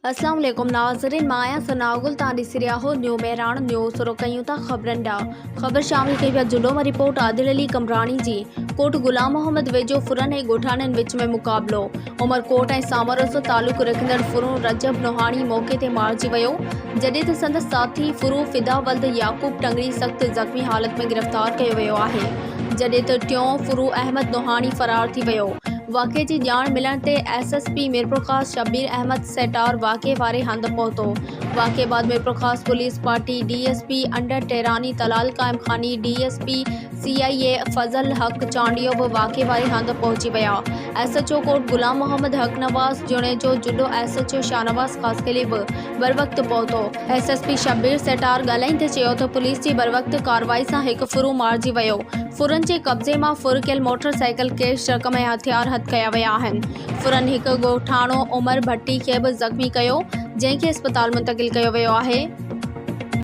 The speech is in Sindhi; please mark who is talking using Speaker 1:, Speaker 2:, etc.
Speaker 1: اسلام عليڪم ناظرين مان آهيان ثناء گل تان ڏسي رهيا هو نيو مهراڻ نيوز شروع ڪيون ٿا خبرن ڏانهن خبر شامل ڪئي ويا جلو مان رپورٽ عادل علي قمبراڻي جي ڪوٽ غلام محمد ويجهو ڦرن ۽ ڳوٺاڻن وچ ۾ مقابلو عمرڪوٽ ۽ سامرو سان تعلق رکندڙ ڦرون رجب نوحاڻي موقعي تي مارجي ويو جڏهن ته سندس ساٿي ڦرو فدا ولد يعقوب ٽنگڙي سخت زخمي حالت ۾ گرفتار ڪيو ويو آهي جڏهن ته ٽيون ڦرو احمد نوحاڻي فرار ٿي ويو. واقعي جي ڄاڻ ملڻ تي S S P Mirpurkhas Shabbir Ahmed Setar واقعي واري هنڌ پهتو. واقعي بعد Mirpurkhas police party D S P under Tirani Talal Qaimkhani, D S P C I A Fazal Haq Chandio به واقعي واري هنڌ پهچي ويا. S H O Kot Ghulam Muhammad Haq Nawaz Junejo, Jhuddo S H O Shahnawaz Khaskheli به بروقت پهتو. S S P Shabbir Setar ڳالهائيندي چيو ته پوليس جي بروقت ڪارروائي سان هڪ ڦرو مارجي ويو، ڦرن جي قبضي مان ڦر ڪيل موٽر سائيڪل، ڪيش رقم ۽ هٿيار هٿ ڪيا ويا آهن. ڦرن هڪ ڳوٺاڻو عمر ڀٽي کي به زخمي ڪيو، جنهن کي اسپتال منتقل ڪيو ويو آهي.